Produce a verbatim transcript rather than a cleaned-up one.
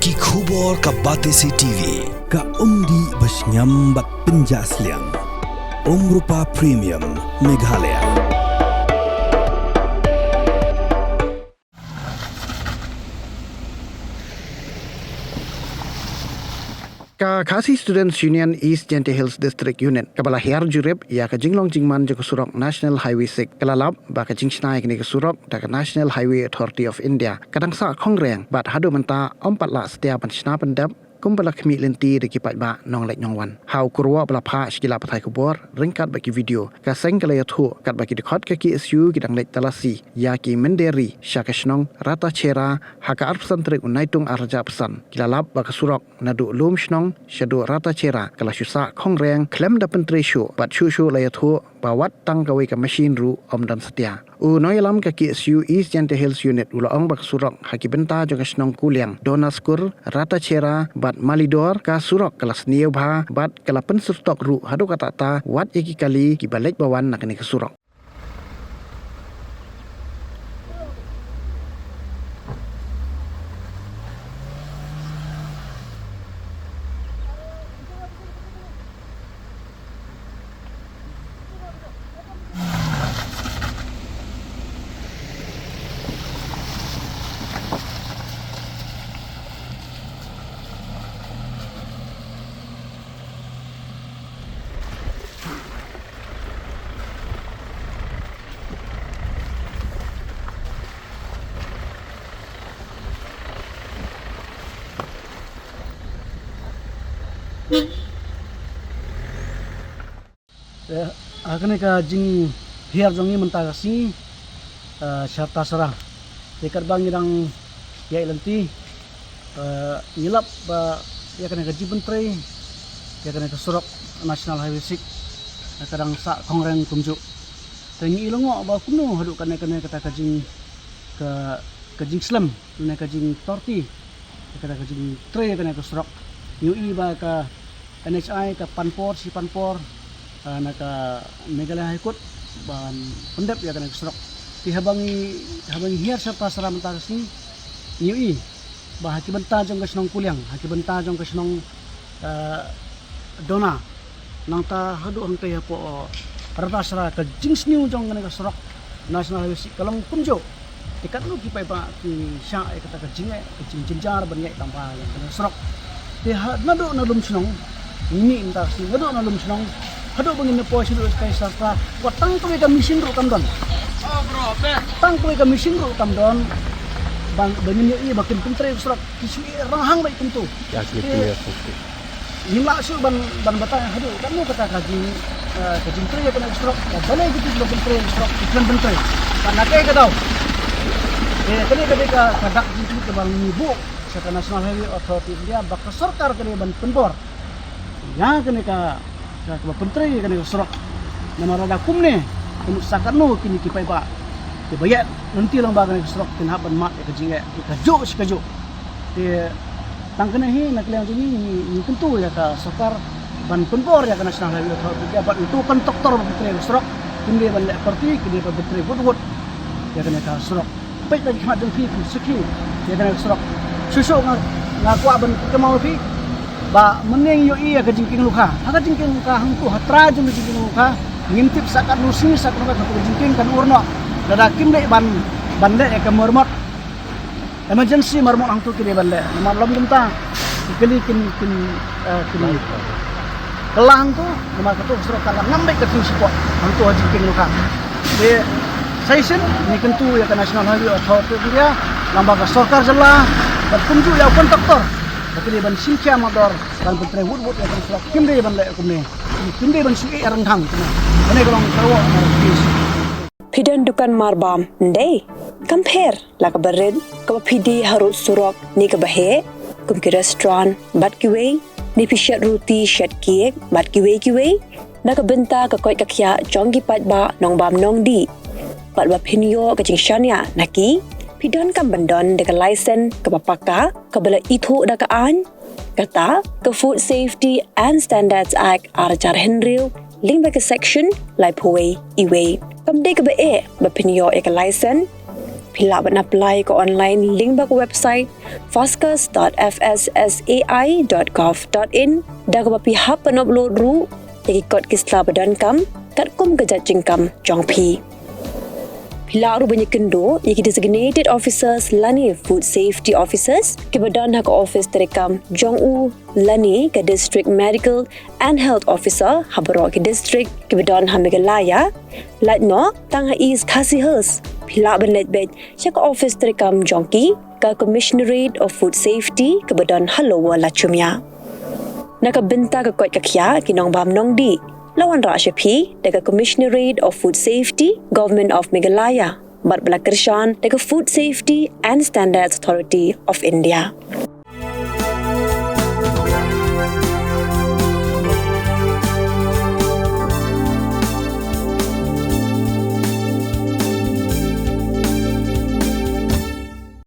Ki khubor ka Batesi T V, ka umdih ba shngiam bad pynjah sliang. Umrupa Premium, Meghalaya. Ka Khasi Students Union East Jaintia Hills District Unit, kaba la hiar jurip ïa ka jinglong jingman jong ka surok National Highway six, ka la lap ba ka jingshna ïa kane ka surok da ka National Highway Authority of India ka dang sah khongreng bad haduh mynta ym pat lah satia ban shna pyndep kumba la khmih lynti da ki paidbah nongleit nongwan. Ha u kyrwoh ba la phah sha ki lad pathai khubor ryngkat bad ki video, ka seng ka la ïathuh katba ki dkhot ka K S U ki dang leit talasi ïa ki mynder ri sha ka shnong Ratacherra ha ka arphew san tarik u Naitung arhajar arphew san, ki la lap ba ka surok naduh Lumshnong shaduh Ratacherra ka la shu sah khongreng khlem da pyntrei shuh bad shuh shuh la ïathuh ba wat tang kawei ka machine ruh ym don satia. U nongïalam ka K S U East Jaintia Hills Unit u la ong ba ka surok ha ki bynta jong ka shnong Kuliang, Donaskur, Ratacherra bad Malidor, ka surok ka la sniew bha bad ka la pynsyrtok ruh haduh katta katta wat ïa ki kali kiba leit ba wan na kane ka surok. Eh, ha kane ka jinghiar jong ngi mynta ka sngi, eh, sharta sara. Te katba ngi dang ïaid lynti, eh, ngi lap ba ïa kane ka jingpyntrei ïa kane ka surok National Highway six, eh, ka dang sah khongreng kumjuh. Te ngi i lyngngoh ba kumno haduh kane kane kata ka jing, ka, ka jingslem, kane ka jingtorti, kata ka jingtrei kane ka surok. Ngi i ba ka N H I ka pan por shi pan por, ah, na ka Meghalaya High Court ban pyndep ïa kane ka surok. Te haba ngi, haba ngi hiar sharta sara mynta ka sngi, ngi i ba ha ki bynta jong ka shnong Kuliang, ha ki bynta jong ka shnong, eh, Dona, nangta haduh hangtei hapoh, eh, Ratacherra, ka jingsniew jong kane ka surok National Highway six ka long kumjuh. Te katno ki paidbah ki shah ïa kata ka jingeh, ka jingjynjar ban ïaid tang bha ïa kane ka surok. Te ha, naduh na Lumshnong, ngi mynta shi naduh na Lumshnong, haduh ba ngin ïa poi shaduh sha Kaisarta, wat tang kawei ka machine ruh kam don. Tang kawei ka machine ruh kam don. Ban, ba ngin ïohi ba kin pyntrei surok, ki shu ïa ranghang beit kumto. Ïa, ki, te, ki, ïa, ki, ki. Ngim lah shuh ban, ban batai haduh katno kata ka jing, eh, ka jingtrei ïa kane ka surok, ka balei kito kiba pyntrei surok ki khlem pyntrei. Ka na kaei ka daw. Eh, kane ka dei ka, ka dak jingkylli kaba ngi buh sha ka National Highway Authority of India, ba ka sorkar ka dei ban pynbor ïa kane ka, ka, kaba pyntrei ïa kane ka surok. Namar lada kumne, kumno sa katno kine ki paidbah kiba ïaid lynti lang ba kane ka surok kin hap ban mad ïa ka jingeh, ïa kajuh shi kajuh. Te tang kane hi na ka liang jong ngi, ngi, ngi kyntu ïa ka sorkar ban pynbor ïa ka National Highway Authority of India bad uto u contractor ba pyntrei surok, kim dei ban leh party, kim dei ban pyntrei wut wut ïa kane ka surok. Peit da ki khmat jong phi, phi sakhi ïa kane ka surok. Shuh shuh nga, nga kwah ban kynmaw ïa phi ba mynne ngi ïohi ïa ka jingkieng lukha. Ha ka jingkieng lukha hangto ha trai jong ka jingkieng lukha, ngim tip sa katno sngi sa katno ka jingkieng kan ur noh lada kim dei ban, ban leh ïa ka marmot. Emergency marmot hangto ki dei ban leh. Namar lym kumta ki kali kin, kin, eh, kin kylla hangto. Namar kato ka surok ka la ngam beit ka tieng shipor hangto ha jingkieng lukha. Te sa shisien ngi kyntu ïa ka National Highway Authority of India, lyngba ka sorkar jylla, bad kumjuh ïa u contractor ba ki dei ban shim khia mardor ban pyntrei wut wut ïa ka surok. Kim dei ban leh kumne, kim dei ban shu ïeh ranghang kumne. Kane ka long ka kyrwoh. Phi don dukan marbam, ym dei? Kam pher la kaba rit, kaba phi die harud surok ne kaba heh, kum ki restaurant bad kiwei, ne phi shet ruti, shet cake bad kiwei kiwei, na ka bynta ka koit ka khiah jong ki paidbah nongbam nongdih. Bad ba phin ïoh ka jingshaniah na ki, phi donkam ban don da ka license kaba paka, kaba la ithuh da ka aiñ, kata ka Food Safety and Standards Act ar hajar hynriew, lyngba ka section laiphew wei E wei. Kam dei kaba eh ba phin ïoh ïa ka license, Phi lah ban apply ka online lyngba ka website foscas dot f s s a i dot gov dot in, da kaba phi hap ban upload ruh ïa ki kot ki sla ba donkam katkum ka jait jingkam jong phi. Phi lah ruh ban ïakynduh ïa ki designated officers lane food safety officers kiba don ha ka office treikam jong u lane ka district medical and health officer ha baroh ki district kiba don ha Meghalaya. Lait noh tang ha East Khasi Hills, phi lah ban leit beit sha ka office treikam jong ki, ka Commissionerate of Food Safety kaba don ha Lower Lachumia. Na ka bynta ka koit ka khiah ki nongbam nongdih, la wanrah sha phi da ka Commissionerate of Food Safety, Government of Meghalaya, bad ba la kyrshan da ka Food Safety and Standards Authority of India.